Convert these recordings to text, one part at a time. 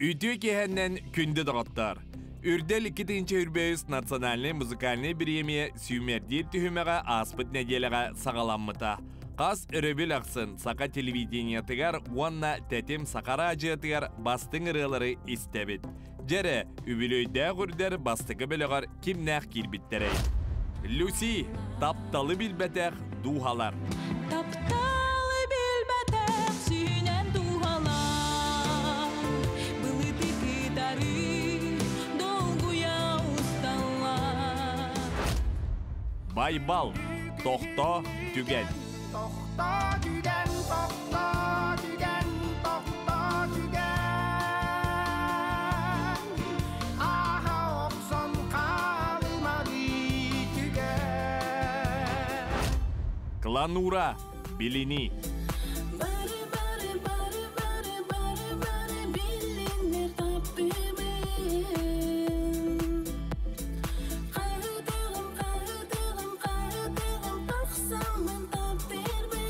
Үтүө киэһэннэн күндү доҕоттор! Үрдэл 2-тыһыынча национальнай музыкальнай бириэмийэ сүүмэрдиир түһүмэҕэ ааспыт нэдиэлэҕэ саҕаламмыта. Хас өрөбүл ахсын саха телевидениетыгар уонна Тэтим саха араадьыйатыгар бастыҥ ырыалары истэбит. Дьэрэ, үбүлүөйдээх үрдэр бастакы бөлөҕөр кимнээх киирбиттэрэй? Люси, тапталы билбэтэх дууһалар. Тапталы билбэтэх сүүнэн дууһалар, былыты кытары долгуйа усталлар. Байбал, тохто, түгэн. Тохто түгэн, тохто түгэн, тохто түгэн. Ааһа охсон хаалымалыы түгэн. Кланура, билини. Бары, бары, бары, бары, бары, бары билиннэр таптыыбын. Хаһытыгым, хаһытыгым, хаһытыгым тахсаммын таптыырбын.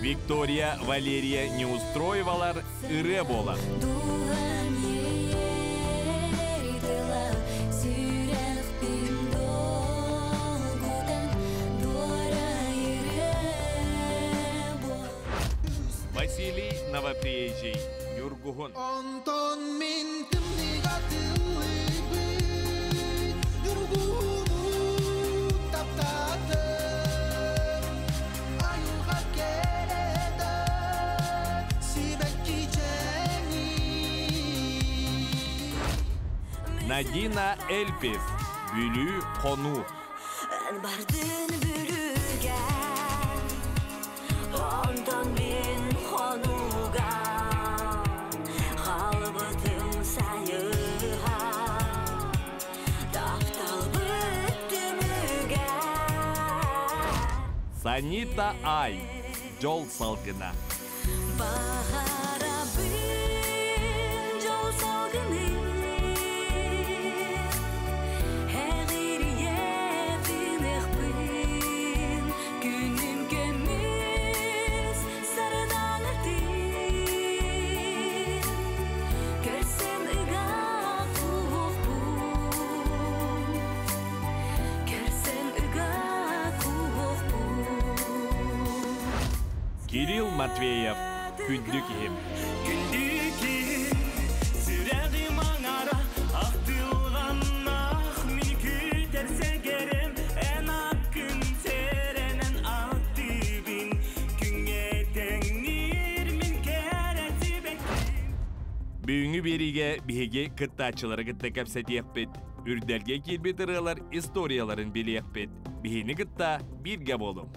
Виктория, Валерия Неустроевалар ырыа буолар. Дууһам иэйэр тыла сүрэхпин долгутан дуорайыры буол. Василий Новоприезжий, Ньургуһун. Онтон мин тымныыга тыллыыбын, Ньургуһуну таптаатым. Айылҕа кэрэтэ, сибэкки чэҥин. Надина Эльпис, Бүлүү хонуу. Эн бардын Бүлүүгэ, онтон мин хонууга хаалбытым сайыһа, тапталбыт түмүгэ. Санита Ай, Дьол салгына. Баҕарабын дьол салгыны, эҕирийэ тыыныахпын, күнүм көмүс сардаҥатын, көрсөн ыга кууһуохпун, көрсөн ыга кууһуохпун. Кирилл Матвеев, Күндү киһим. Күндү киһим, сүрэҕим аҥара, ахтылҕаннаах мин күүтэр сэгэрим, эн аккын сэрэнэн аттыыбын, күҥҥэ тэҥниир мин кэрэ сибэкким. Бүгүҥҥү биэриигэ биһиги кыттааччылары кытта кэпсэтиэхпит, үрдэлгэ киирбит ырыалар историяларын билиэхпит. Биһини кытта бииргэ буолуҥ.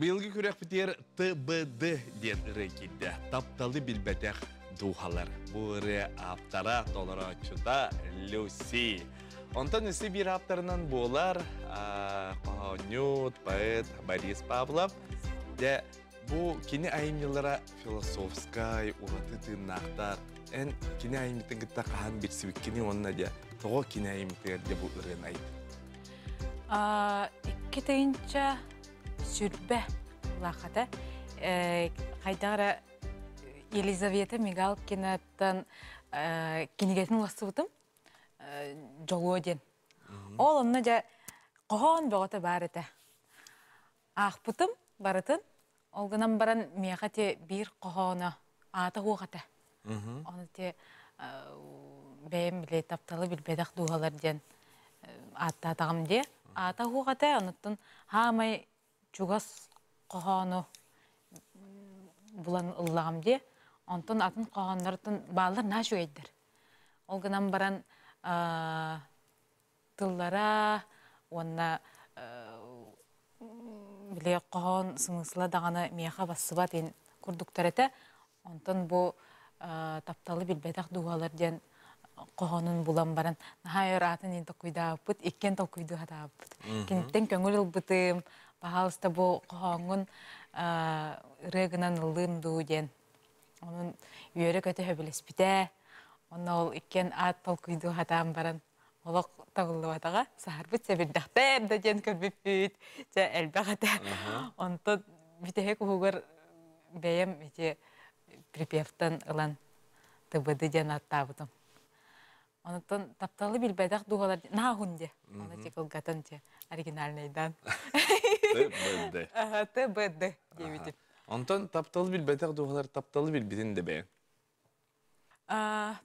Быйылгы күрэхпитигэр ТБД диэн ырыа киирдэ. Тапталы билбэтэх дууһалар. Бу ырыа ааптара, толорооччута Люси. Онтон өссө биир ааптарынан буолар хоһоонньут, поэт Борис Павлов. Дьэ, бу кини айымньылара философскай, ураты тыыннаахтар. Эн кини айымньытын кытта хаһан билсибиккини уонна дьэ, тоҕо кини айымньытыгар дьэ бу ырыаны айдың? 2 тыһыынча сүрбэ улаахата хайдах эрэ Елизавета Мигалкинаттан кинигэтин уларсыбытым дьолуо диэн. Ол онно дьэ хоһоон бөҕөтө баар этэ. Аахпытым барытын. Ол гынан баран миэхэ те биир хоһооно аата суох этэ. Ону те бэйэм били тапталы билбэтэх дууһалар диэн ааттаатаҕым диэ. Аата суох этэ, онуттан хаамай чугас хоһоону булан ыллаҕым диэ. Онтон атын хоһооннортон бааллар наһаа үчүгэйдэр. Ол гынан баран тыллара уонна били хоһоон смысла даҕаны миэхэ бассыбат ин курдуктар этэ. Онтон бу тапталы билбэтэх дууһалар диэн хоһоонун булан баран наһаа өр аатын иин толкуйдаабыппыт, иккиэн толкуйдуу сатаабыппыт. Киниттэн көҥүл ылбытым, пожалуйста, бу хоһооҥҥун ырыа гынан ыллыым дуу диэн. Онон үөрэ-көтө сөбүлэспитэ. Онно ол иккиэн аат толкуйдуу сатаан баран. Олох табыллыбатаҕа, саһарбыт сэбирдэхтэр да диэн көрбүппүт, дьэ элбэх этэ. Онтон бүтэһик уһугар бэйэм ити припевтан ылан ТБД диэн ааттаабытым. Онтон тапталы билбэтэх дууһалар наахун диэ. Оны тикылгатын те оригинальныйдан. ТБД. ТБД диэбитим. Онтон тапталы билбэтэх дууһалар тапталы билбитин да бэйэҥ.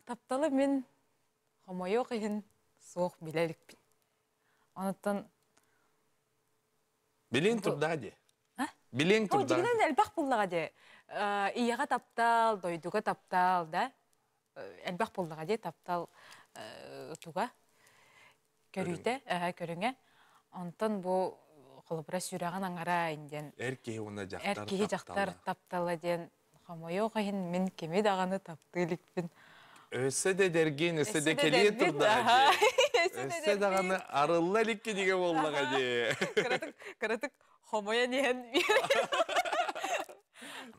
Тапталы мин хомойуох иһин суох билэ иликпин. Онтон Билиэн турдаҕа дии. Билиэн турдаҕа. Дьиҥинэн элбэх буллаҕа дии. Ийэҕэ таптал, дойдуга таптал да. Элбэх буллаҕа дии таптал туга көрүүтэ, көрүҥэ. Онтон бу холобура сүрэҕин аҥара диэн. Эр киһи уонна дьахтар Эр киһи дьахтар таптала диэн хомойуох иһин мин кими даҕаны таптыы иликпин. Өссө да эдэргин, өссө да кэлиэ турдаҕа дии. Өссө даҕаны арылла иликки дигэ буоллаҕа дии. Кыратык, кыратык хомойон иһэн.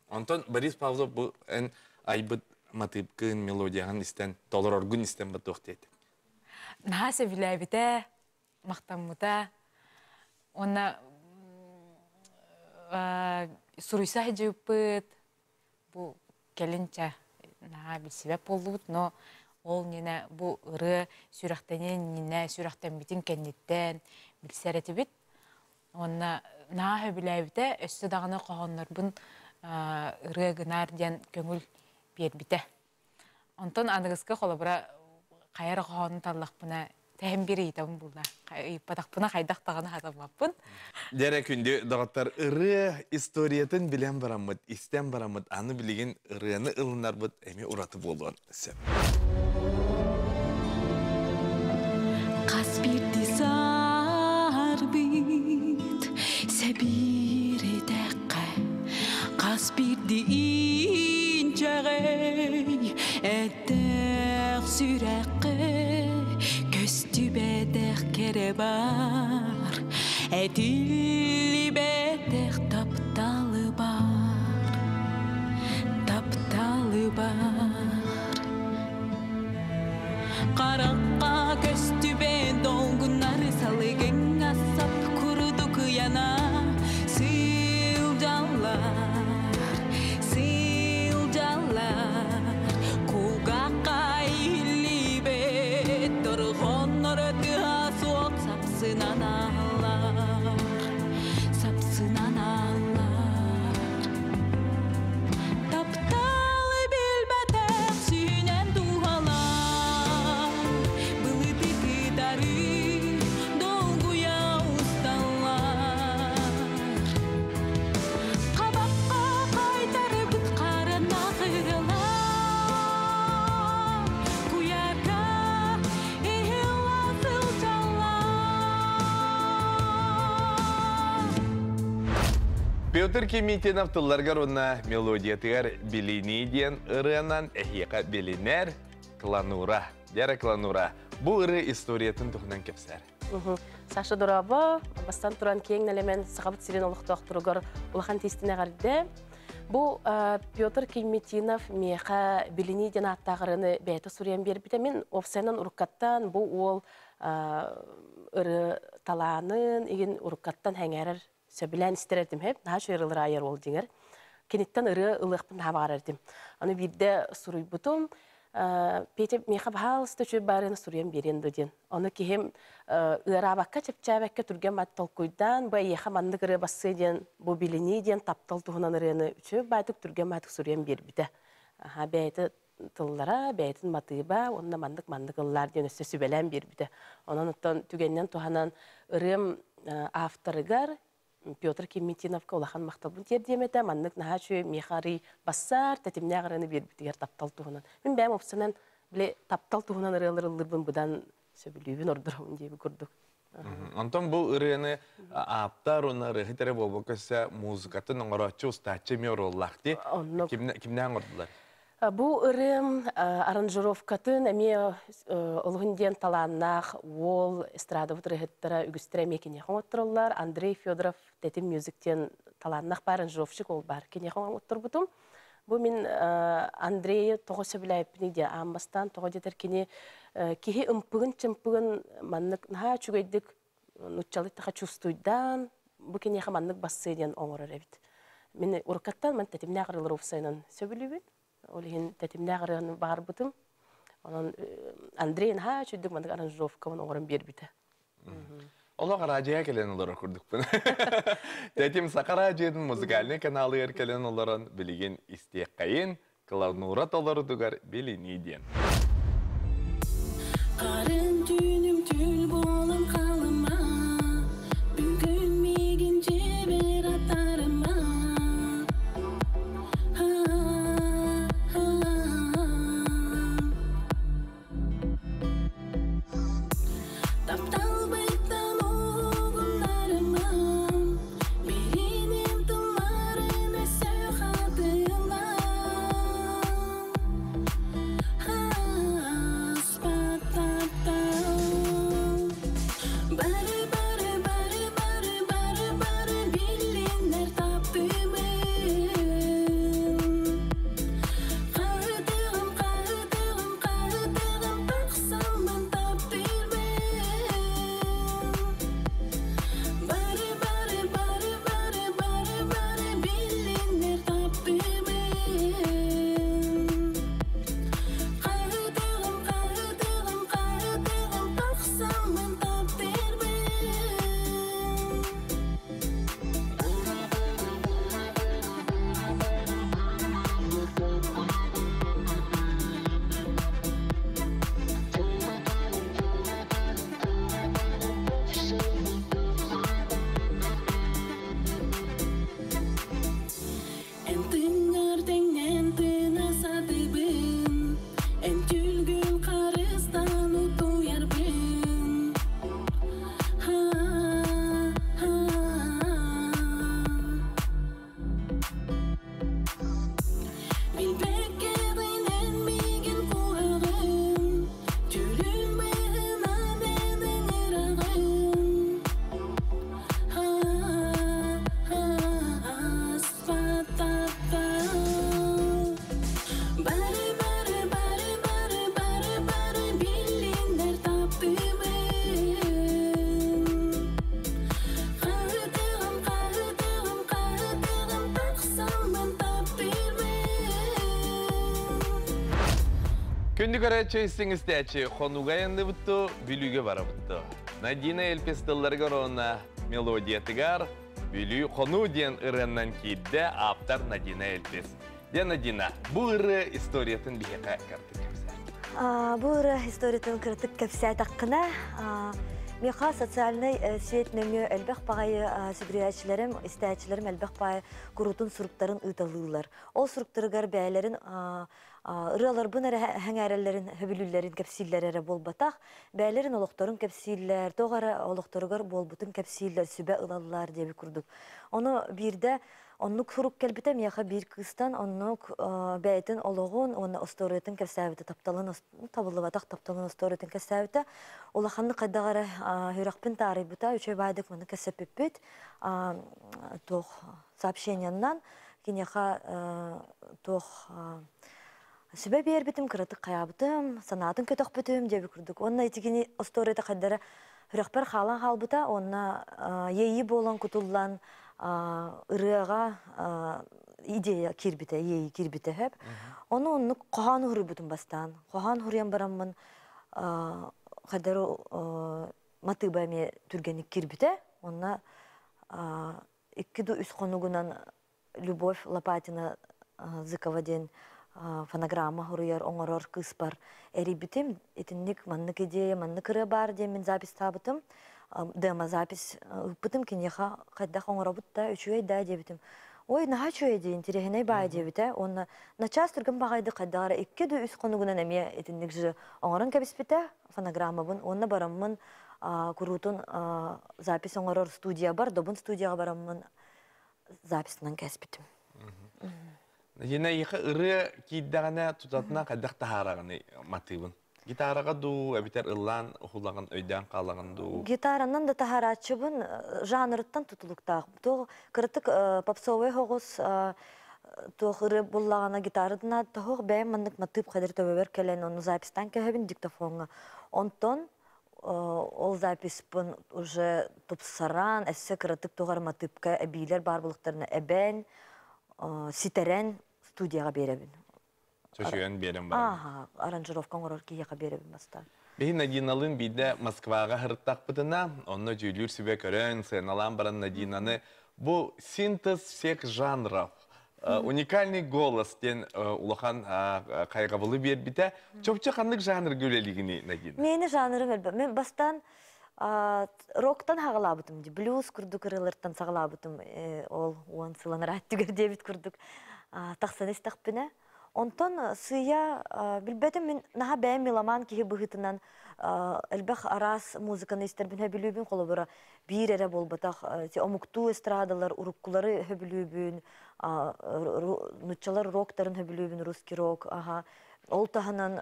Онтон Борис Павлов бу эн айбыт матыыпкын, мелодияҕын истэн, толороргун истэн батуох диэтэ. Наһаа сөбүлээбитэ, махтаммыта. Уонна суруйса сылдьыбыппыт, бу кэлин чэ наһаа билсибэт буоллубут, но ол иннинэ бу ырыа сүрэхтэниэн иннинэ сүрэхтэммитин кэнниттэн билсэр этибит. Уонна наһаа сөбүлээбитэ, өссө даҕаны хоһооннорбун ырыа гынаар диэн көҥүл биэрбитэ. Онтон аныгыскы холобура хайа эрэ хоһоонун таллахпына тэһэн биир ыйытабын булла. Ыйыппатахпына хайдах даҕаны хатаммаппын. Дьэрэ күндү доҕоттор, ырыа историятын билэн бараммыт, истэн бараммыт, аны билигин ырыаны ылынарбыт эмиэ ураты буолуон сөп. Хас биирдии саарбыт сэбииритэххэ, хас биирдии инчэҕэй эттээх сүрэххэ көстүбэтэх кэрэ бар, этиллибэтэх тапталы бар, тапталы бар. Харахха көстүбэт долгуннар салыгыҥҥа сап курдук ыйана сылдьаллар, сылдьаллар. Кулгаахха иһиллибэт дорҕооннор тыа суох сапсынан ааллар, сапсынан ааллар. Тапталы билбэтэх сүүнэн дууһалар былыты кытары долгуйа усталлар. Хабахха хайтарбыт харанах ыралар куйаарга иһиллэ сылдьаллар. Петр Кемитинов тылларгар уонна мелодиятыгар «Билинии» диэн ырыанан эһиэхэ билинэр Кланура. Дьэрэ Кланура. Бу ырыа историятын туһунан кэпсээр. Саша дорообо, бастан туран киэҥ нэлэмэн Сахабыт сирин олохтоохторугар улахан тиистин эҕэрдэ. Бу Петр Кельметинов миэхэ билинии диэн ааттаах ырыаны бэйэтэ суруйан биэрбитэ. Мин уопсайынан уруккаттан бу уол ырыа талаанын игин уруккаттан сэҥээрэр сөбүлээн истэр этим хэп наһаа үчүгэй ырыалары айар уол дьиҥэр киниттэн ырыа ылыахпын наһаа баҕарар этим аны биирдэ суруйбутум Петя миэхэ баһаалыста үчүгэй баарыны суруйан биэриэн дуо диэн ону киһим ыараабакка чэпчээбэккэ түргэн бат толкуйдаан бу эйиэхэ маннык ырыа бассыа диэн бу билинии диэн таптал туһунан ырыаны үчүгэй баайтык түргэн баайтык суруйан биэрбитэ аха бэйэтэ тыллара бэйэтин матыыба уонна маннык маннык ыллаар диэн өссө сүбэлээн биэрбитэ. Онон оттон түгэнинэн туһанан ырыам авторыгар Петр Кемитиновка улахан махталбын тиэрдиэм этэ. Маннык наһаа үчүгэй миэхэ арый бассаар тэтимнээх ырыаны биэрбитигэр таптал туһунан. Мин бэйэм опсанан били таптал туһунан ырыалар ыллыырбын быдан сөбүлүүбүн ордоробун диэби курдук. Онтон бу ырыаны ааптар уонна ырыаһыт эрэ буолбакка өссө музыкатын оҥорооччу устааччы эмиэ оруоллаах дии. Оннук. Кимнээн оҥордулар? Бу ырыам аранжировкатын эмиэ олуһун диэн талааннаах уол эстрадабыт ырыаһыттара үгүстэрэ эмиэ киниэхэ оҥоттороллор. Андрей Федоров Тэтим Мюзик диэн талааннаах баар аранжировщик ол баар киниэхэ оҥотторбутум. Бу мин Андрейы тоҕо сөбүлээбиппиний диye аан бастаан тоҕо диэтэр кини киһи ымпыгын-чымпыгын маннык наһаа үчүгэйдик нуччалыы таха чувствуйдаан бу киниэхэ маннык бассыа диэн оҥорор эбит. Мин уруккаттан ман тэтимнээх ырыалар уопсайынан сөбүлүүбүн. Ол иһин тэтимнээх ырыаны баҕарбытым. Онон Андрей наһаа үчүгдүк маннык аранжировкабын оҥорон биэрбитэ. Олох араадьыйа кэлэн олорор курдукпун. Тэтим Саха араадьыйатын музыкальнай каналыгар кэлэн олорон билигин истиэххэйин, Клавнура толорутугар билинии диэн. Харын түүнүм түүл буолан халыма, Бүгүн миигин дьиэбэр атаарыма. Тапталбыттан уһугуннарыма, Билиним тылларын өссө хатыла. Ааспат таптал. Бары, бары, бары, бары, бары, бары билиннэр таптыыбын. Хаһытыгым, хаһытыгым, хаһытыгым тахсаммын таптыырбын. Бары, бары, бары, бары, бары, бары билиннэр таптыыбын. Хаһытыгым, хаһытыгым, хаһытыгым тахсаммын таптыырбын. Эн тыҥҥар тэҥнэн тына сатыыбын, Эн түлгүн харыстан утуйарбын. Ха-ха. Билбэккэҕинэн миигин куһаҕын, Түлүн быһынан эн ыҥыраҕын. Ааспат таптал. Бары, бары, бары, бары, бары, бары билиннэр таптыыбын. Хаһытыгым, хаһытыгым, хаһытыгым тахсаммын таптыырбын. Күндү көрөөччү истиҥ истээччи, хонууга айанныбытту, Бүлүүгэ барабытту. Надина Эльпис тылларыгар уонна мелодиятыгар Бүлүү хонуу диэн ырыаннан киирдэ ааптар Надина Эльпис. Диэн Надина, бу ырыа историятын биһиэхэ кыратык кэпсээ. Бу ырыа историятын кыратык кэпсээтэххинэ, миэхэ социальнай сеть нөҥүө элбэх баҕайы сүгүрүйээччилэрим, истээччилэрим элбэх баҕайы куруутун суруктарын ыыталыыллар. Ол суруктарыгар бэйэлэрин ырыаларбын эрэ сэҥээрэллэрин, сөбүлүүллэрин кэпсииллэр эрэ буолбатах, бэйэлэрин олохторун кэпсииллэр, туох эрэ олохторугар буолбутун кэпсииллэр, сүбэ ылаллар диэбит курдук. Ону биирдэ оннук сурук кэлбитэ миэхэ биир кыыстан оннук бэйэтин олоҕун уонна остуоруйатын кэпсээбитэ, тапталын табыллыбатах тапталын остуоруйатын кэпсээбитэ. Улаханнык хайдах эрэ сүрэхпин таарыйбыта, үчүгэй баайдык маны кэпсэппиппит. Туох сообщениянан киниэхэ туох сүбэ биэрбитим, кыратык хайаабытым, санаатын көтөхпүтүм диэбит курдук. Уонна ити кини остуоруйата хайдара сүрэхпэр хаалан хаалбыта, уонна иэйии буолан кутуллан ырыаҕа идея киирбитэ, иэйии киирбитэ сөп. Ону оннук хоһоон уһуруйбутум бастаан. Хоһоон уһуруйан бараммын хайдары матыыба эмиэ түргэнник киирбитэ. Онно икки да үс хонугунан Любовь Лопатина Зыкова диэн фонограмма суруйар, оҥорор кыыспар эрийбитим. Итинник маннык идея, маннык ырыа баар диэн мин записьтаабытым. Демо-запись ыыппытым киниэхэ хайдах оҥоробут да, үчүгэй да диэбитим. Ой, наһаа үчүгэй дии, интэриэһинэй баай диэбитэ. Уонна начаас түргэн баҕайдык хайдах эрэ икки да үс хонугунан эмиэ итинник же оҥорон кэбиспитэ фонограммабын. Уонна бараммын куруутун запись оҥорор студиябар, Добун студияҕа бараммын записынан кэспитим. Дина иха ырыа киирдэҕинэ тутатына хайдах таһаараҕыный матыыбын? Гитараҕа дуу, эбэтэр ыллаан уһулаҕын, өйдөөн хаалаҕын дуу? Гитаранан да таһаарааччыбын жанрыттан тутулуктаах. Туох кыратык попсовый соҕус. Туох ырыа буллаҕына гитаратына тоһох бэйэм маннык матыып хадыр төбөбөр кэлэн ону запистан кэһэбин диктофоҥҥа. Онтон ол записпын уже тупсаран, эссе кыратык тугар матыыпка эбиилэр баар булуктарына эбэн, ситэрэн студияга биэрэбин. Чөчүйэн биэрэн баран. Аха, аранжировка оҥорор киһиэхэ биэрэбин бастаан. Биһи Надиналыын биирдэ Москваҕа сырыттахпытына, онно дьүүллүүр сүбэ көрөн, сыаналаан баран Надинаны бу синтез всех жанров, уникальный голос диэн улахан хайҕабылы биэрбитэ. Чопчу ханнык жанрга үлэлиигиний, Надина? Миэнэ жанрым элбэх. Мен бастаан роктан хаҕалаабытым дии, блюз курдук ырыалартан саҕалаабытым ол уон сылан ырааттыгар диэбит курдук тахсан истэхпинэ. Онтон сыыйа билбэтим мин наһаа бэйэм меломан киһи быһыытынан элбэх араас музыканы истэрбин сөбүлүүбүн холобура биир эрэ буолбатах омуктуу эстрадалар уруккулары сөбүлүүбүн нуччалар роктарын сөбүлүүбүн русский рок аха ол таһынан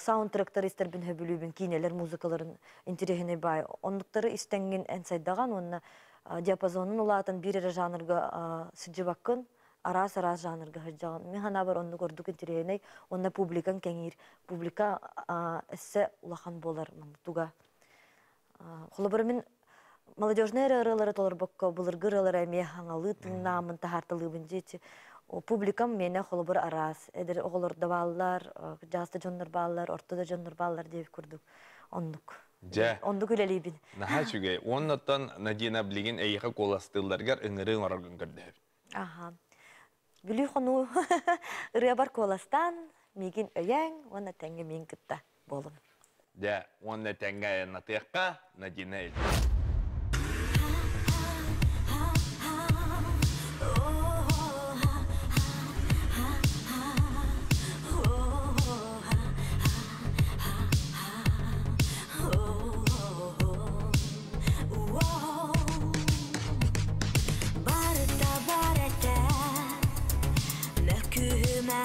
саундтректары истэрбин сөбүлүүбүн киинэлэр музыкаларын интириэһинэй баай оннуктары истэҥҥин эн сайдаҕан уонна диапазонун улаатан биир эрэ жанрга сылдьыбаккын араас-араас жанрга сылдьаҕын. Мин санаабар оннук ордук интэриэһинэй уонна публикаҥ кэҥиир. Публика эссе улахан буолар туга. Холобура мин молодежнай эрэ ырыалары толорбокко былыргы ырыалары эмиэ хаҥалыы тыыннааммын таһаарталыыбын дьиэти. Публикам миэнэ холобур араас. Эдэр оҕолор да бааллар, кырдьаҕас да дьоннор бааллар, орто да дьоннор бааллар диэбит курдук. Оннук. Дьэ. Оннук үлэлиибин. Наһаа үчүгэй. Уоннаттан Надина билигин эйиэхэ куоластыылларыгар ыҥырыы оҥороргун көрдөһөбүн. Аха. Бүлүү хонуу ырыабар куоластаан, миигин өйөөҥ уонна тэҥҥэ миин кытта буолун. Дьэ, уонна тэҥҥэ айаннатыахха Надина Ильич. Барыта бар этэ мөкүһүмэ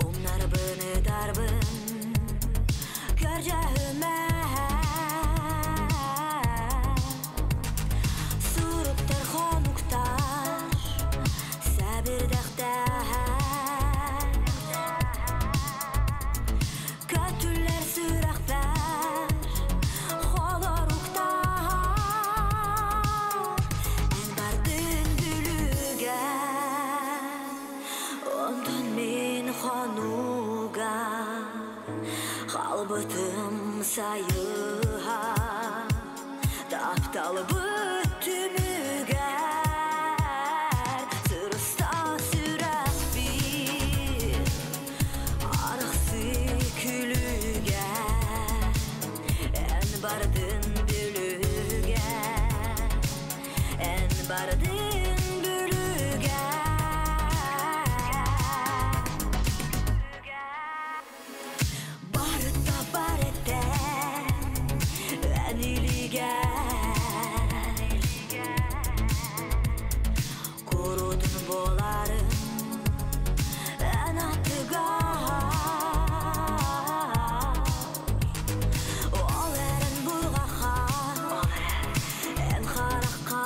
Умнарбын ытарбын көрдьөһүмэ Суруктар хонуктар сэбирдэхтэр Көтүллэр сүрэхпэр холоруктар Эн бардын бүлүүгэ Онтон мин хонууга Халбытым сайыһа Тапталбыт түмүгэр Сырыста сүрэхпит Арахсыы күлүгэ Эн бардын бүлүүгэ Эн бардын бүлүүгэ Барыта бар этэ эн илигэр Курутун буоларын эн аттыгар Ол эрэн бурҕаха эн харахха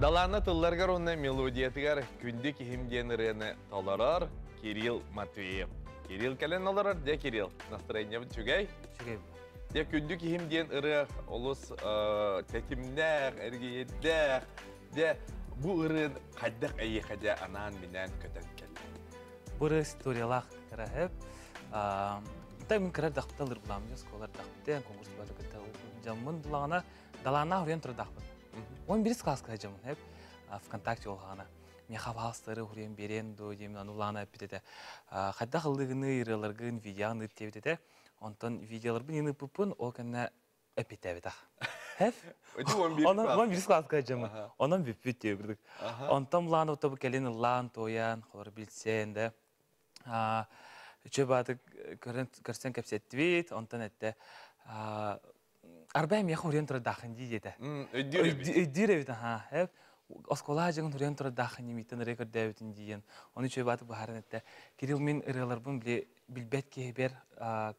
Далаана тылларыгар уонна мелодиятыгар Күндү киһим диэн ырыаны толорор Кирилл Матвеев. Кирилл кэлэн олорор, дьэ Кирилл, настроениебыт үчүгэй? Үчүгэй. Дьэ Күндү киһим диэн ырыа олус тэтимнээх, эргийэрдээх. Дьэ бу ырыа хайдах эйиэхэ дьэ анаан-минээн көтөн кэллэ? Бу ырыа историялаах кыраһып. Та мин кыра дахпыта ылырбылаам, оскуолар дахпыта, конкурс бары кытта дьаммын булаҕына далааннаах уруйан турдахпын. 11 класска дьаммын хеп ВКонтакте олғана. Меха баастары хуруйан берен до деймин аны улаана эппит Хайдах ыллыгыны ырыаларгын видеоны ыт этэ. Онтон видеоларбын ины ыппыппын, ол кэннэ эппиттээбитах. Хеп? Онон 11 класска дьаммын. Онон бүппүт диэбирдик. Онтон улаана отобу кэлин ыллаан, тоян, холор билсен да. Үчө баатык көрсөн кэпсэттибит, онтон этте арбай миэхэ уруйан турардаахын дии диэтэ. Өйдүүр эбит, аха. Эп оскуола дьыгын уруйан турардаахын нимиттен ырыа көрдөөбүтүн диэн. Ону үчүгэй баатык быһааран этте. Кирилл мин ырыаларбын билбэт киһибэр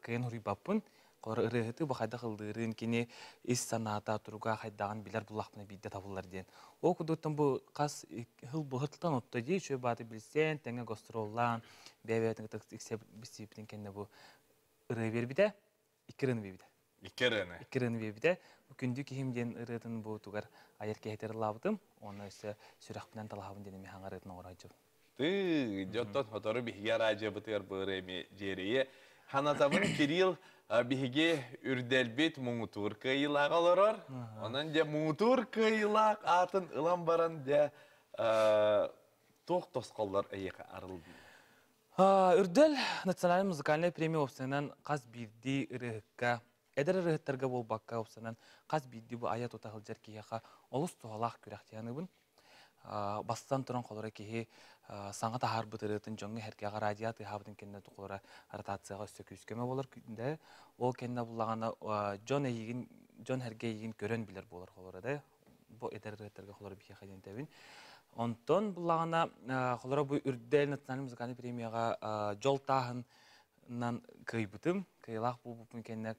кыайан уруйбаппын. Холор ырыаһыты бу хайдах ыллыырын, кини ис санаата, туруга хайдаҕын билэр буллахпына биирдэ табыллар диэн. Ол курдуктан бу хас хыл быһыттан отто дии үчүгэй бааты билсен, тэҥэ гастроллаан, бэйэ-бэйэтин кытта иксэ билсибитин кэннэ бу ырыа биэрбитэ, икки ырыаны биэрбитэ. Икки ырыаны. Икки ырыаны биэрбитэ. Бу Күндү киһим диэн ырыатын бу тугар айар киһитэр ыллаабытым, уонна өссө сүрэхпинэн талаһабын диэн эмиэ хаҥа ырыатын оҥорооччубун. Ты, дьоттон хотору биһиги араадьыйабытыгар быыр эми дьиэрийэ. Ханатабын Кирилл биһиги үрдэлбит муҥутуур кыайыылаах олорор. Онон дьэ муҥутуур кыайыылаах аатын ылан баран дьэ туох тосхоллор эйиэхэ арыллыы? Үрдэл национальный музыкальная премия уопсайынан хас биирдии ырыаһыкка, эдэр ырыаһыттарга буолбакка уопсайынан хас биирдии бу айа тута сылдьар киһиэхэ олус туһалаах күрэх диэн Бастан туран холоро киһи саҥа таһаарбыт ырыатын дьоҥҥо эргэҕэ радио тыаһаабытын кэннэ холоро ротацияҕа өссө күүскөмө болар да ол кэннэ буллаҕына дьон эйигин дьон эргэ эйигин көрөн билэр буолар холоро да бу эдэр ырыаттарга холоро биһиэхэ диэн тэбин. Онтон буллаҕына холоро бу үрдэл национальный музыкальный премияҕа дьол тааһынан кыайбытым кыайылаах буолбуппун кэннэ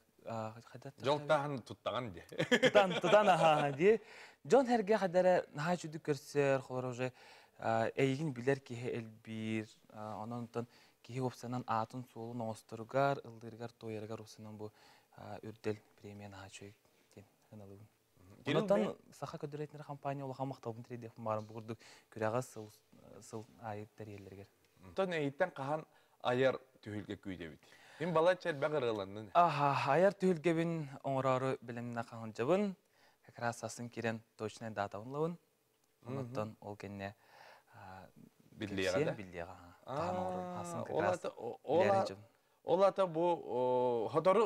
Дьол тааһын туттаҕын дии. Тутан, тутан аха дии. Дьон эргэ хадара наһаа үчүгдүк көрсөр, холор уже эйигин билэр киһи элбиир. Онон онтон киһи уопсанан аатын суолун оҥосторугар, ыллыырыгар, туойарыгар уопсанан бу үрдэл премия наһаа үчүгэй диэн ыналыбын. Онтон Саха көдүрэтинэр компания улахан махталбын тириэрдиэхпин баҕарам бу курдук күрэҕи сыл сыл аайы тэрийэллэригэр. Онтон эйиттэн хаһан айар түһүлгэ күүтэбит? Мин балачча элбэх ырыаланнын. Аха, айар түһүлгэбин оҥороору билимнэ хаһылдьабын. Как раз сасын кирен точная датабын ылабын. Онуттан ол кэннэ биллиэҕэ да? Биллиэҕэ. Хаһан оҥорор хасын как раз билэрин Ол ата бу хотору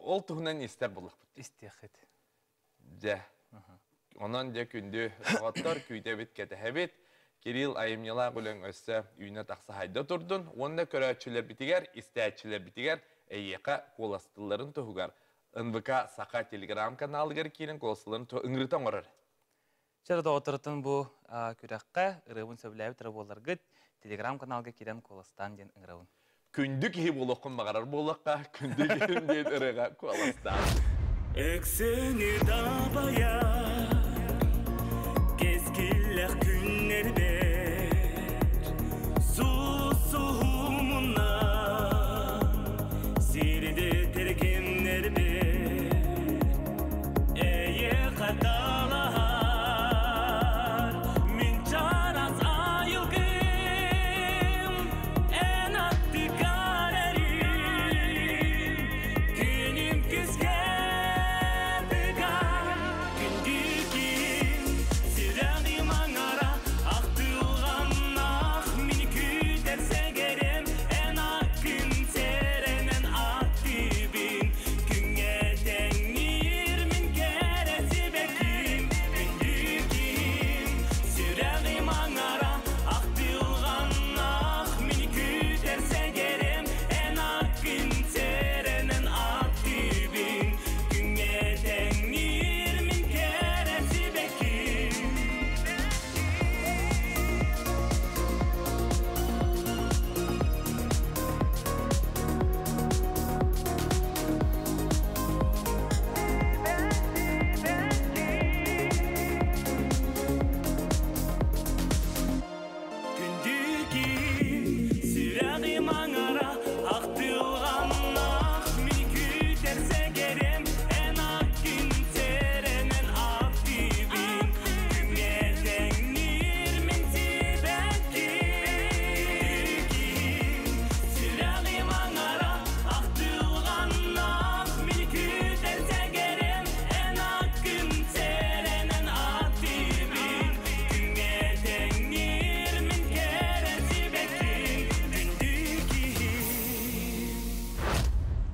ол туһунан истэр буллахпыт. Истиэххит. Дьэ. Онон дьэ күндү доҕоттор күүтэбит кэтэһэбит. Кирилл айымньылаах үлэҥ өссө үүнэ тахса хайда турдун уонна көрөөччүлэрбитигэр, истээччилэрбитигэр эйиэхэ куоластылларын туһугар НВК Саха телеграм-каналыгар киирэн куоластылларын ыҥырыта оҥорор. Чэ доҕотторуттан бу күрэххэ ырыабын сөбүлээбит эрэ буолларгыт телеграм-каналга киирэн куоластаан диэн ыҥырабын. Күндү киһи буолуоххун баҕарар буоллахха, күндү киһим диэн ырыаҕа куоластаан. Өксөҥү дабайар кэскиллэх күннэрбэр сусуһумунан сирдэтэр кэмнэрбэр эйиэхэ талаһар мин чараас айылгым эн аттыгар эрим күнүм күскэ тыгар күндү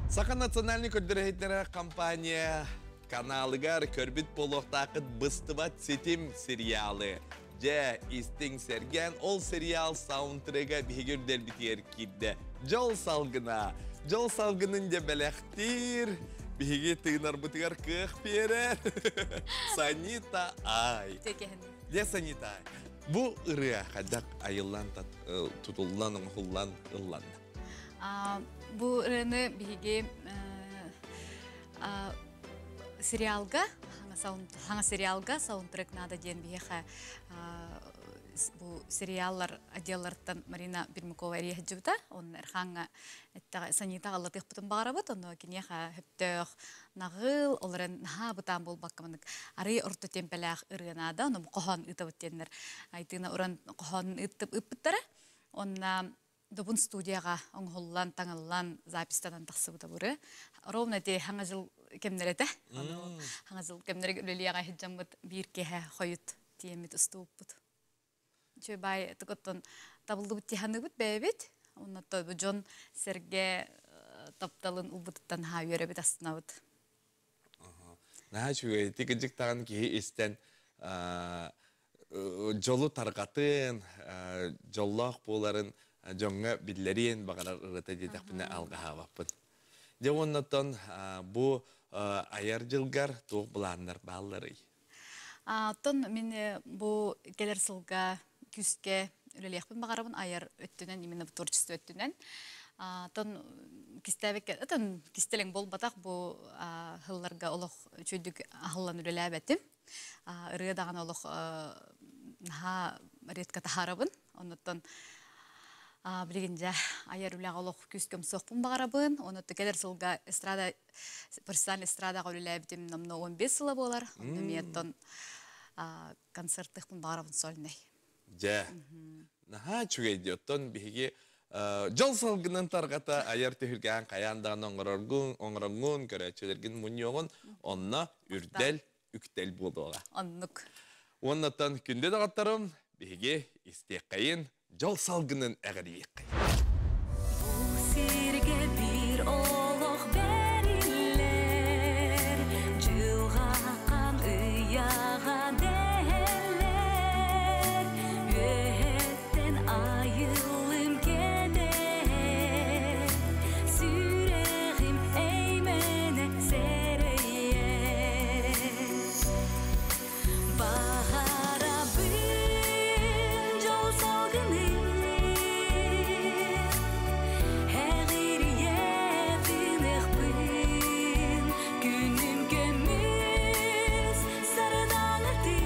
Саха национальный көрдөрөһүттэрэ компания каналыгар көрбүт буолуохтаахыт быстыбат ситим сериалы. Дьэ, истиҥ сэргэн, ол сериал саундтрега биһиги үрдэлбитигэр киирдэ. Дьол салгына. Дьол салгынын дьэ бэлэхтиир. Биһиги тыынарбытыгар кыах биэрэр. Санита Ай. Дьэ, Санита Ай. Бу ырыа хайдах айыллан, тутуллан, оҥоһуллан ылланна? Бу ырыаны биһиги сериалга хаҥа сериалга саундтрек надо диэн биһиэхэ бу сериаллар отделларыттан Марина Пермякова эрийэһдьибитэ. Онно Эрхааҥҥа эттэҕэ Санита аллатыахпытын баҕарабыт. Онно киниэхэ хөптөөх наҕыл, ол эрэн наһаа бытаан буолбакка манык арый орто темпэлээх ырыа наада. Ону хоһоон ыытабыт диэннэр Айтыына уран хоһоонун ыыппыттара. Онно Добун студияҕа оҥоһуллан, таҥыллан, запистанан тахсыбыта бу ырыа. Ровно ити хаҥа жыл кэмнэрэ этэ. Ону хаҥа жыл кэмнэригэр үлэлиэҕэ сылдьаммыт биир киэһэ хойут тиэммит устубуппут. Үчүгэй баай оттон табыллыбыт тиһаныыбыт бэйэбит. Онно бу дьон сэргэ тапталын ылбытыттан наһаа үөрэбит, астынабыт. Наһаа үчүгэй. Ити кырдьык даҕаны киһи истэн дьолу тарҕатын, дьоллоох буоларын дьоҥҥо биллэриэн баҕарар ырыата диэтэхпинэ алҕаһаабаппын. Дьэ уоннаттан бу айар дьылгар туох былааннар баалларый? Оттон мин бу кэлэр сылга күүскэ үлэлиэхпин баҕарабын айар өттүнэн, именно творчество өттүнэн. Оттон кистээбиккэ, ытын кистэлэҥ буолбатах бу сылларга олох үчүгүйдүк аһыллан үлэлээбэтим. Ырыа даҕаны олох наһаа редко таһаарабын. Оннуттан билигин дьэ айар үлэҕэ олох күүскэ умсуохпун баҕарабын. Онуттан кэлэр сылга эстрада профессиональный эстрадаҕа үлэлээбитим номнуо 15 сыла буолар. Онно эмиэ оттон концерттыахпын баҕарабын сольнай. Дьэ, наһаа үчүгэй дии. Оттон биһиги дьол салгынын тарҕата айар түһүлгээн хайаан даҕаны оҥороргун, оҥороҥҥун, көрөөччүлэргин мунньуоҕун, онно үрдэл, үктэл буолуоҕа. Оннук. Уоннаттан күндү доҕотторум, биһиги истиэххэйин, дьол салгынын эҕэрийиэххэйин. Бу сиргэ биир олох бэриллэр, дьылҕа хаан ыйааҕа дэһэллэр, үөһэттэн айыллым кэтэһэр, сүрэҕим эймэнэ сэрэйэр. Баҕарабын дьол салгыны, эҕирийэ тыыныахпын, күнүм көмүс сардаҥатын,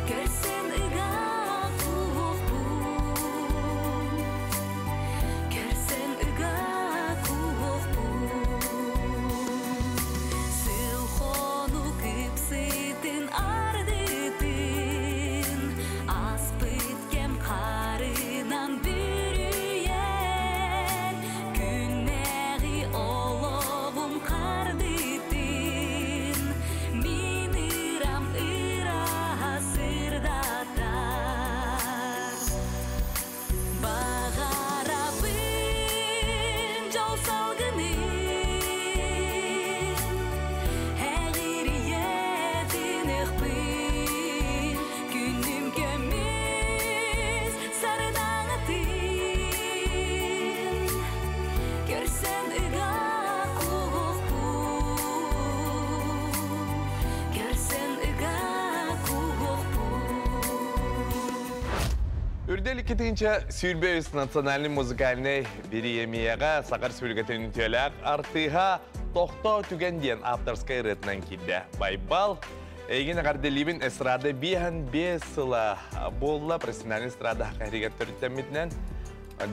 көрсөн ыга кууһуохпун, көрсөн ыга кууһуохпун. Сыл хонук ыпсытын ардытын, ааспыт кэм харынан бүрүйэн, күннээҕи олоҕум хардытын, мин ырам ыраһа сырдатар. Баҕарабын дьол салгыны, эҕирийэ тыыныахпын, күнүм көмүс сардаҥатын, көрсөн ыга кууһуохпун, көрсөн ыга кууһуохпун. Үрдэл 2 2023 национальный музыкальный бириэмийэҕэ Саха Республикатын үтүөлээх артыыһа Тохтоо түгэн диэн авторскай ырыатынан киирдэ. Байбал, эйигин эҕэрдэлиибин эстрада 55 сыла буолла профессиональный эстрада хахаригар төрүттэммитинэн.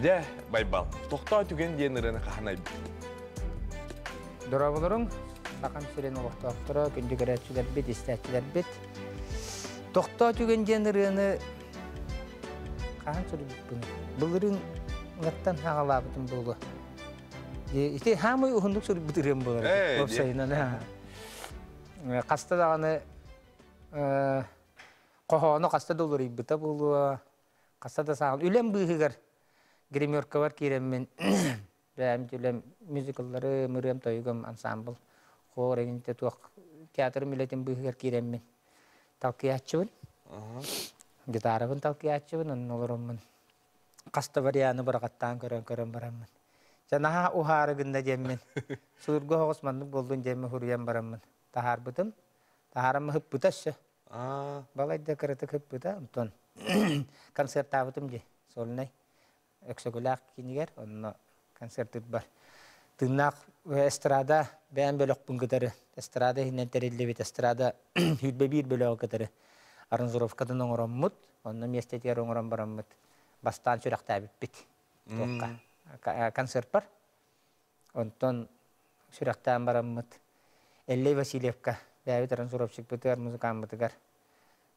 Дьэ, Байбал, Тохтоо түгэн диэн ырыаны хаһан айбыт? Дорооболоруҥ, Сахам сирин олохтоохторо, күндү көрөөччүлэрбит, истээччилэрбит. Тохтоо түгэн диэн ырыаны хаһан суруйбуппун? Былырыын ҥаттан хаҕалаабытым буолуо. Ити хаамай уһуннук суруйбут ырыам буолар. Уопсайынан. Хаста даҕаны хоһоону хаста да уларыйбыта буолуо. Хаста да саҕал. Үлэм быыһыгар гримеркабар киирэммин Бэйэм үлэм мюзикллары, мырыам тойугум ансамбл, хор эгинте туох театр үлэтин быыһыгар киирэммин талкыйааччыбын. Гитарабын талкыйааччыбын, онно олороммун. Хаста варианы бырагаттаан көрөн-көрөн бараммын. Дьэ наһаа уһаары гынна диэммин. Судургу оҕус маннык буоллун диэммин хуруйан бараммын. Таһаарбытым. Таһаарам ыһыппыта өссө. Балайда кыратык ыһыппыта. Онтон концерттаабытым дии. Сольнай. Өксөкүлээх киинигэр онно концертыт бар. Тыыннаах эстрада бэйэм бөлөхпүн кытары эстрада иһинэн тэриллибит эстрада сүүрбэ биир бөлөҕү кытары аранжировкатын оҥороммут, онно миэстэтигэр оҥорон бараммыт бастаан сүрэхтээбиппит туохха концертпар. Онтон сүрэхтээн бараммыт Эллэй Васильевка бэйэбит аранжировщикпытыгар, музыкаммытыгар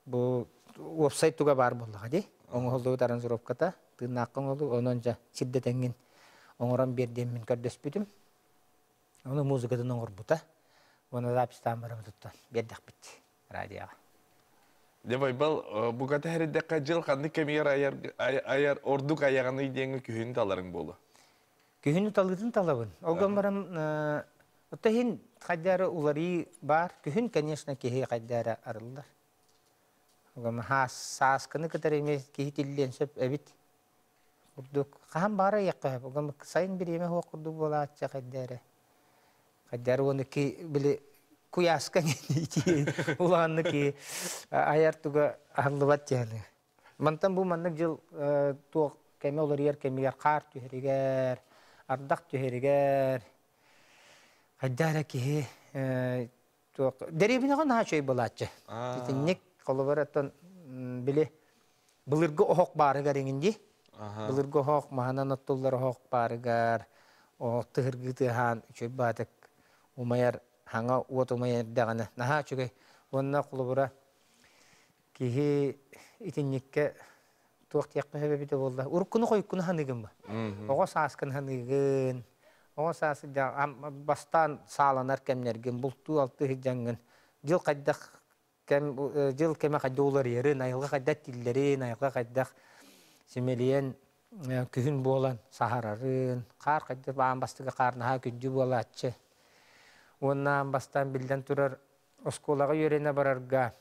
бу уопсай туга баар буоллаҕа дии. Оҥоһуллубут аранжировката тыыннаахха оҥоһуллубут, онон дьэ сирдэтэҥҥин оҥорон биэр диэммин көрдөспүтүм. Ону музыкатын оҥорбута. Уонна записьтаан барабытыттан биэрдэхпит радиоҕа. Дьэ Байбал, бугата хэрийдэххэ дьыл ханнык кэмигэр айар, айар ордук айаҕаный диэҥҥэ күһүн таларыҥ буолуо? Күһүн талыытын талабын. Ол гынан баран, оттон иһин хайдары уларыы баар. Күһүн, конечно, киһи хайдары арыллар. Сааскыны кытары эмиэ киһи тиллиэн сөп эбит. Курдук хаһан баара ыйыахха сөп. Сайын бириэмэ суох курдук буолааччы хайдары. Хайдары уонна ки били куйааска ити улаанны ки айар туга аһыллыбат диэни. Мантан бу маннык дьыл туох кэми олоруйар кэмигэр хаар түһэригэр, ардах түһэригэр хайдара киһи туох дэриэбинэҕэ наһаа үчүгэй буолааччы. Итинник холобур оттон били былыргы оһох баарыгар иҥин дии. Былыргы оһох маһынан оттуллар оһох баарыгар оһох тыһыргыы тыаһаан үчүгэй баатык умайар хаҥа уот умайар эрдэҕинэ наһаа үчүгэй. Уонна холобура киһи итинниккэ туох диэххэ сөп эбитэ буолла. Уруккуну хойуккуну ханыгын ба. Оҕо сааскын ханыгын. Оҕо саас бастаан сааланар кэмнэргин бултуу алты сылдьаҥҥын дьыл хайдах кэм дьыл кэмэ хайда уларыйарын, айылҕа хайдах тиллэрин, айылҕа хайдах симэлийэн күһүн буолан саһарарын, хаар хайдах аан бастакы хаар наһаа күндү буолааччы. Уонна аан бастаан биллэн турар оскуолаҕа үөрэнэ барарга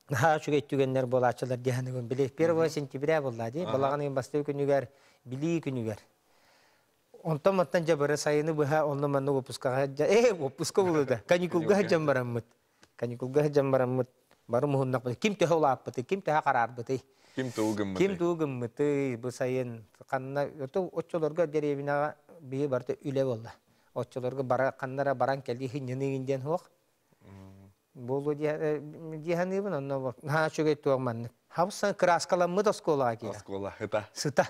наһаа үчүгэй түгэннэр буолааччылар диэханыгын били 1 сентября буолла дии балаҕан ыйын бастакы күнүгэр билии күнүгэр онтон мантан дьэ бары сайыны быһа онно манна уоппускаҕа уоппуска булуда каникулга сылдьан бараммыт каникулга сылдьан бараммыт бары муһуннахпыт ким төһө улааппытый ким төһө хараарбытый ким тугу гыммытый ким тугу гыммытый бу сайын ханна оччолорго дэриэбинэҕэ биһи барыта үлэ буолла оччолорго бара ханнара баран кэлии хинньыныгын диэн суох буолуо диэханыыбын онно наһаа үчүгэй туох маннык хабсан кырааскаламмыт оскуолаҕа киирэ оскуола сыта сыта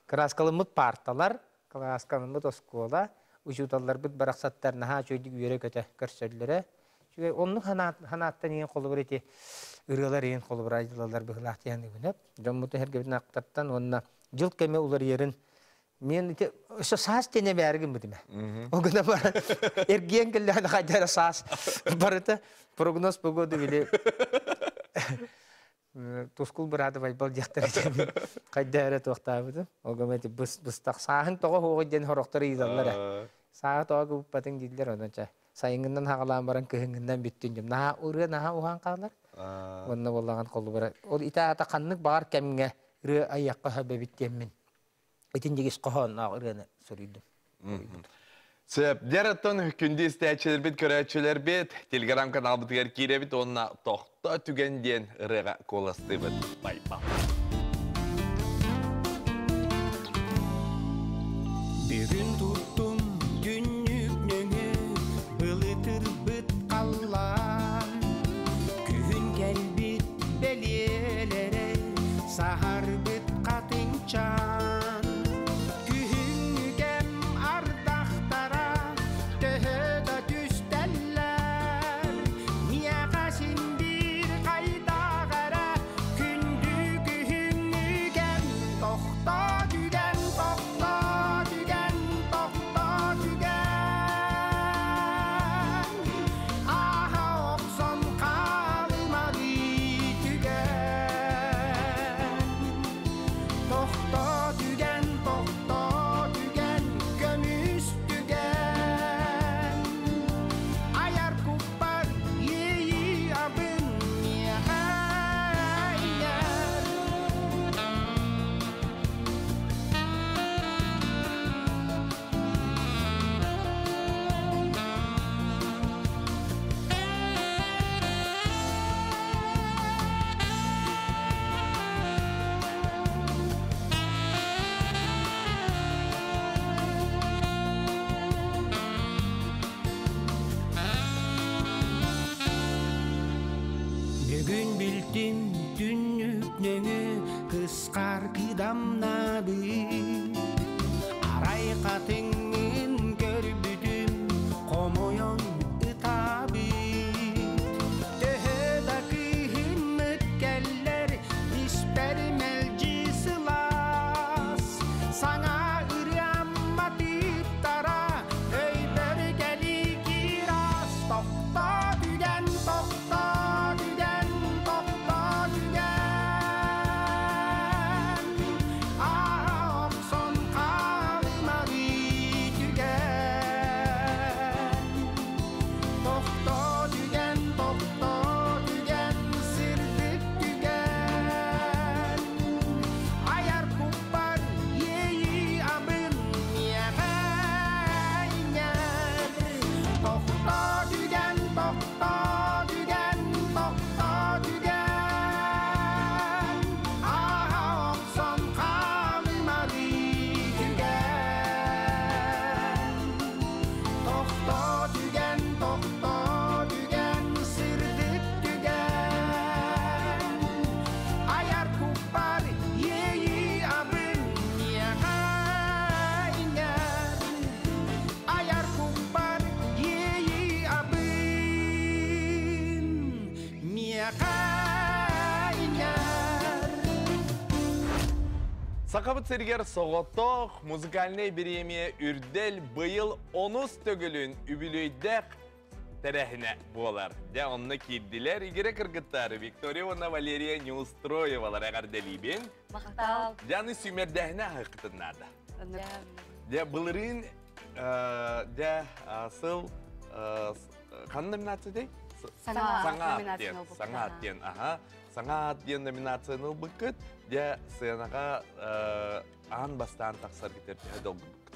кырааскаламмыт парталар кырааскаламмыт оскуола учууталларбыт барахсаттар наһаа үчүгэйдик үөрэ-көтө көрсөллөрө үчүгэй оннук ханааттан иһин холобур ити ырыалар иһин холобур айдылалар быһылаах диэханыыбын дьоммутун эргэбитин аттартан уонна дьыл кэмэ уларыйарын Мен ити өссө саас диэн эбээри гыммытым. Ол гына баран эргиэн кэллэҕинэ хайдара саас барыта прогноз погоды били тускул бырааты байбал диэхтэр этэ хайда эрэ туохтаабытым. Ол гына ити быстах сааһын тоҕо хуоҕуй диэн сорохтор ыйыталлар ээ. Сааһы тоҕо гыбыппатыҥ дииллэр онон чэ сайыҥҥынан хаҕалаан баран кыһыҥҥынан бүттүн дьом. Наһаа ырыа наһаа уһаан хаалар. Уонна буоллаҕын холобура ол ити аата ханнык баҕар кэмҥэ ырыа айыахха сөп эбит диэммин итинник ис хоһоонноох ырыаны суруйдум. Сөп. Дьэр оттон күндү истээччилэрбит, көрөөччүлэрбит телеграм каналбытыгар киирэбит уонна тохто түгэн диэн ырыаҕа куоластыыбыт. Байбал. Бүгүн туттум түннүк нөҥүө былытырбыт халлаан Күһүн кэлбит бэлиэлэрэ саһарбыт хатыҥчаан Күһүҥҥү кэм ардахтара төһө да түстэллэр Миэхэ син биир хайдах эрэ күндү күһүҥҥү кэм Тохтоо түгэн, тохтоо түгэн, тохтоо. Кыдамнабыт Арай хатыҥҥын көрбүтүм хомойон ытаабыт Төһө да кыһыммыт кэллэр испэр мэлдьи сылаас Саҥа ырыам матыыптара өйбөр кэлии киирас Тохтоо түгэн, тохтоо түгэн, тохтоо түгэн Ааһа охсон хаалымарыы түгэн Тохтоо түгэн, тохтоо түгэн, сырдык түгэн Айар куппар иэйии абын миэхэ иҥэр Тохтоо түгэн, тохтоо түгэн, тохтоо түгэн Ааһа охсон хаалымарыы түгэн Тохтоо түгэн, тохтоо түгэн, сырдык түгэн Айар куппар иэйии абын миэхэ иҥэр Айар куппар иэйии абын миэхэ иҥэр Сахабыт сиригэр соҕотох музыкальнай бириэмийэ Үрдэл быйыл онус төгүлүн үбүлүөйдээх тэрээһинэ буолар. Дьэ, онно киирдилэр игирэ кыргыттар Виктория уонна Валерия Неустроевалар эҕэрдэлиибин. Махтал. Дьэ, аны сүүмэрдээһинэ аһыаххытын наада. Дьэ, былырыын дьэ, сыл ханна номинация Саҥа Саҥа номинацияны диэн, ылбыппыт. саҥа диэн, аха. Саҥа диэн номинацияны ылбыккыт. Дьэ, сыанаҕа аан бастаан тахсар китер төһө долгубуккут?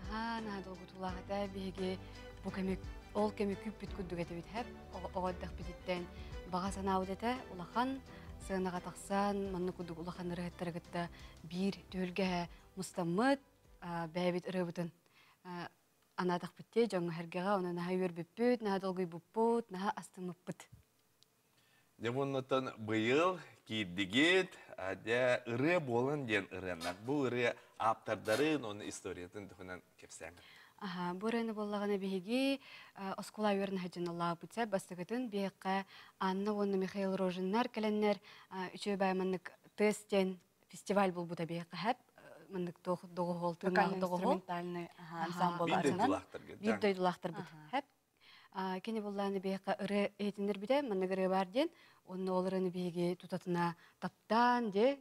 Наһаа наһаа долгутуулаах этэ биһиги бу кэми ол кэми күүппүт курдук этибит хэп оҕо эрдэхпититтэн баҕа санаабыт этэ улахан сыанаҕа тахсан манна курдук улахан ырыһыттарыгытта биир түһүлгэһэ мустаммыт бэйэбит ырыабытын анаатахпыт дьоҥҥо сэргэҕэ онон наһаа үөрбүппүт наһаа долгуйбуппут наһаа астыммыппыт. Дьэ, оннуттан быйыл киирдигит, дьэ, ырыа буолан диэн ырыаннар. Бу ырыа ааптардарын, оны историятын туһунан кэпсээҥ. Аха, бу ырыаны буоллаҕына биһиги оскуола үөрэнэ сылдьан ыллаабыт бастакытын биһиэхэ Анна уонна Михаил Рожиннар кэлэннэр үчүгэй баай маннык тест диэн фестиваль буолбута биһиэхэ хэп маннык доҕуһуол тыыннаах доҕуһуол инструментальный ансамбль Биир атынан. дойдулаахтарга. Биир дойдулаахтарбыт хэп кини буллааны биһиэхэ ырыа иһитиннэрбитэ маннык ырыа баар диэн онно ол ырыаны биһиги тутатына таптаан де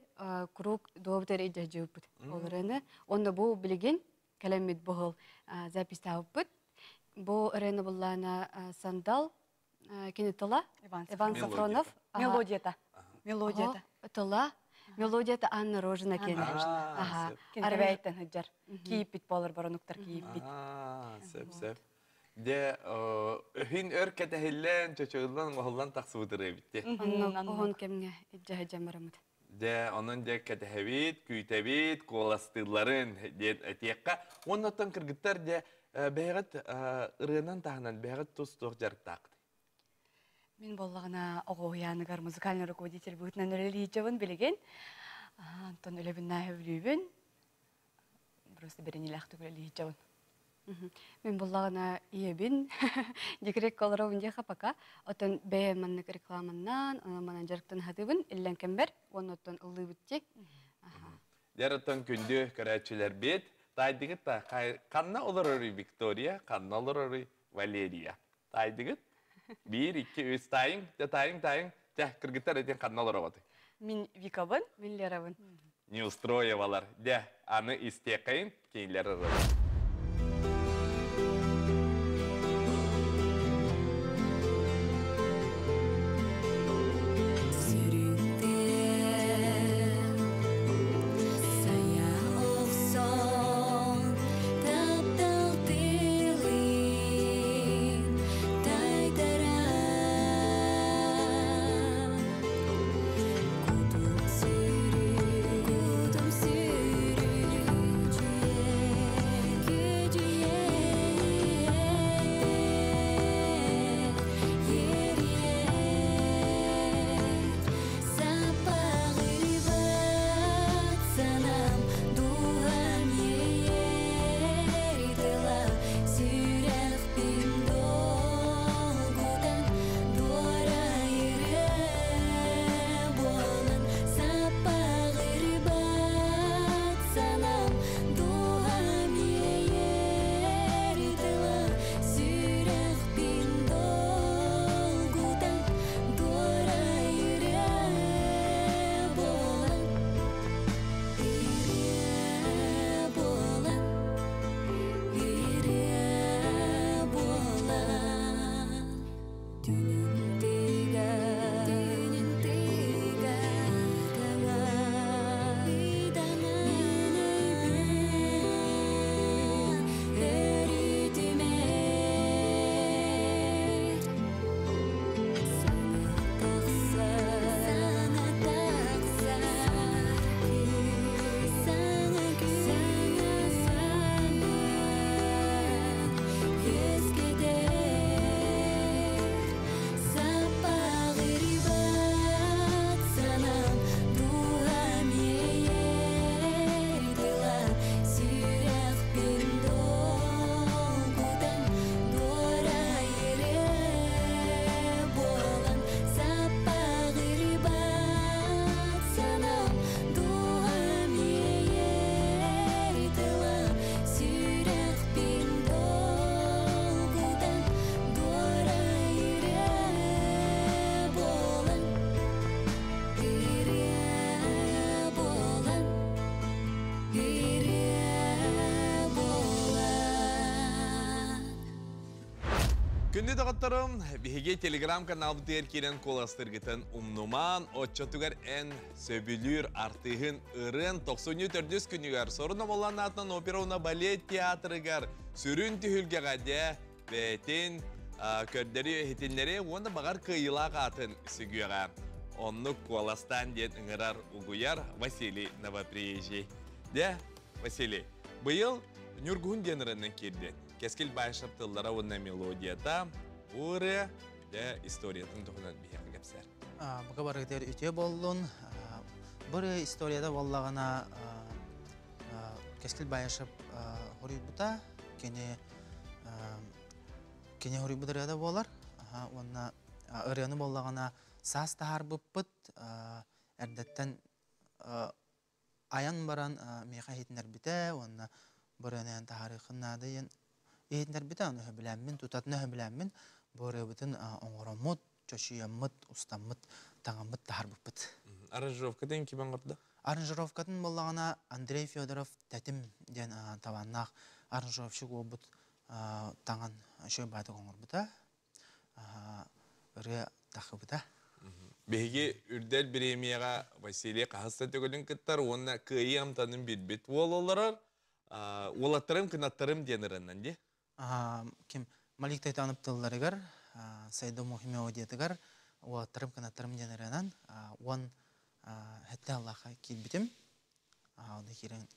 куруук дуобут эрэ илдьэ ол ырыаны онно бу билигин кэлэммит буһул записьтаабыппыт бу ырыаны буллаана Сандал кини тыла Иван Сафронов Мелодията. Мелодията. Тыла мелодията Анна Рожина кини. Аха. Арбайттан хыджар. Кийиппит болор баронуктар кийиппит. Сөп, сөп. Дьэ, өһүн өр кэтэһиллэн, чочойлан, оһоллон тахсыбыт ырыа битти. Оһон кэмҥэ илдьэ жамарамыт. Дьэ, онон дьэ кэтэһэбит, күүтэбит, куоластыылларын диэн этиэххэ. Оннуттан кыргыттар дьэ бэйэҕит ырыанан таһынан бэйэҕит тус туох дьарыктааххыт? Мин боллаҕына оҕоһуйааныгар музыкальный руководитель быһыытынан үлэлиичэбин билигин. Антон үлэбин нааһы үлүүбүн. Просто бэринилэхтик үлэлиичэбин. Мин буллаҕына ийэбин декрет олоробун диэхэ пока. Оттон бэйэм маннык рекламаннан, онон манан дьарыктан хатыбын, иллэн кэмбэр, уонна оттон ыллыыбыт ти. Дьарыттан күндү көрөөччүлэрбит, таайдыгыт та ханна олорорый Виктория, ханна олорорый Валерия? Таайдыгыт? Биир, икки, үс, таайың, дьэ таайың, таайың. Дьэ, кыргыттар этин ханна олороҕутуй? Мин Викабын. Мин Лерабын. Неустроевалар. Дьэ, аны истиэххэйин, кинилэр ырылар. Сүрүктэн Сая охсон таптал тылын тайтаран Кутум сүрү, кутум сүрү чүйэр Күндү доҕотторум, биһиги телеграм-каналбытыгар киирэн куоластыргытын умнумаан, оччотугар эн сөбүлүүр артыыһын ырыан 94 күнүгэр Сорун Омоллоон аатынан опера уонна балет театрыгар сүрүн түһүлгэҕэ дьэ бэйэтин көрдөрүү иһитиннэри уонна баҕар кыайыылаах аатын сүгүөҕэ. Оннук куоластаан диэн ыҥырар угуйар Василий Новоприезжий. Дьэ, Василий, быйыл Ньургуһун диэн ырыанан киирдин. Кэскил Баишев тыллара уонна мелодията бу ырыа дьэ историятын туһунан биһиэхэ кэпсээр. Бука барыгытыгар үтүө буоллун. Бу ырыа историята буоллаҕына Кэскил Баишев хоруйбута кини кини хоруйбут ырыата буолар. Уонна ырыаны буоллаҕына саас таһаарбыппыт эрдэттэн айан баран миэхэ иһитиннэрбитэ уонна бырыанайан таһаарыаххын наада диэн иһитиннэрбитэ. Ону сөбүлээммин, тутатына сөбүлээммин бу ырыабытын оҥороммут, чочуйаммыт, устаммыт, таҥаммыт таһаарбыппыт. Аранжировкатын ким оҥордо? Аранжировкатын буоллаҕына Андрей Федоров Тэтим диэн талааннаах аранжировщик уолбут таҥан үчүгэй баатык оҥорбута. Ырыа тахыбыта. Биһиги Үрдэл бириэмийэҕэ Василий хаһыс да төгүлүн кыттар уонна кыайыы амтанын билбит уол олорор. Уолаттарым кынаттарым диэн ырыаннан дии. Ким Малик Тайтанов тылларыгар, Сайда мелодиятыгар уолаттарым кынаттарым диэн ырыанан уон хэтте аллаха киирбитим. Оны киирэн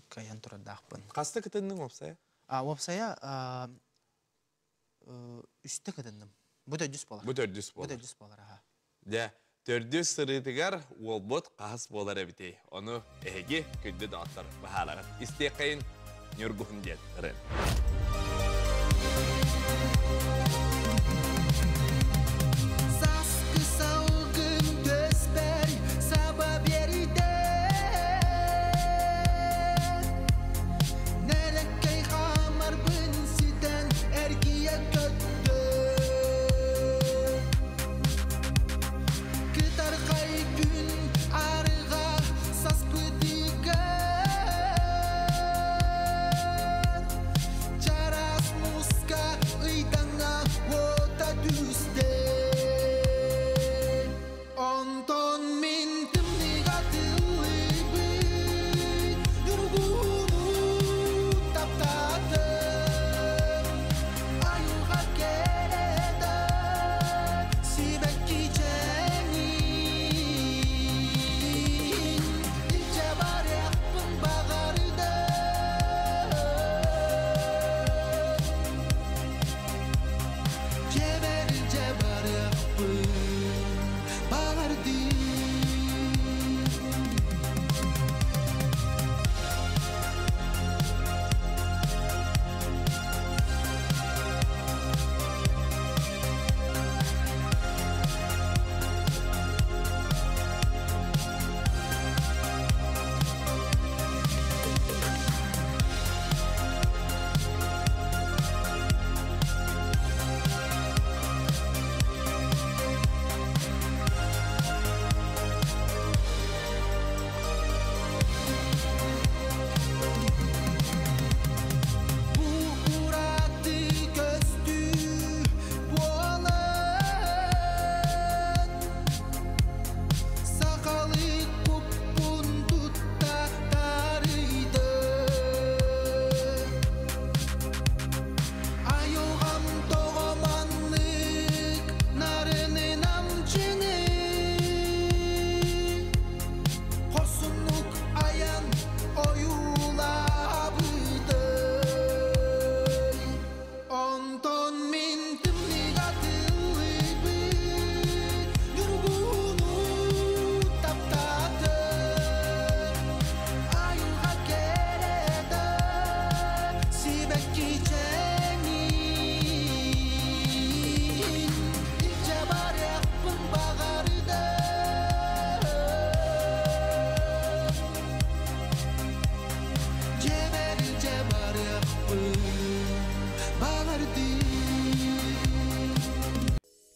кыайан турардаахпын. Хаста кытынныҥ уопсайа? Уопсайа үстэ кытынным. Бу төрдүс буолар. Бу төрдүс буолар. Бу төрдүс буолар, аха. Дьэ, төрдүс сырыытыгар уолбут хаһыс буолар эбитий? Ону эһиги күндү доҕоттор быһаарарыт. Истиэххэйин Ньургуһун диэн ырыа. Саскы салгын төспөр саба берде Нэлэккэй хамарбын ситэн эргийэ көттө Кытархай күн арыға саспытыгар Чарас муска ыйдаҥа уота түстэ.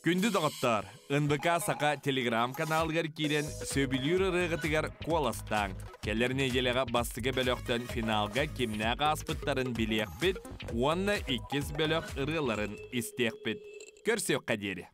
Күндү доҕоттоор, НВК Саха телеграм-каналыгар киирэн сөбүлүүр ырыаҕытыгар куоластааҥ. Кэлэр нэдиэлэҕэ бастакы бөлөхтөн финалга кимнээх ааспыттарын билиэхпит уонна иккис бөлөх ырыаларын истиэхпит. Көрсүөххэ диэри!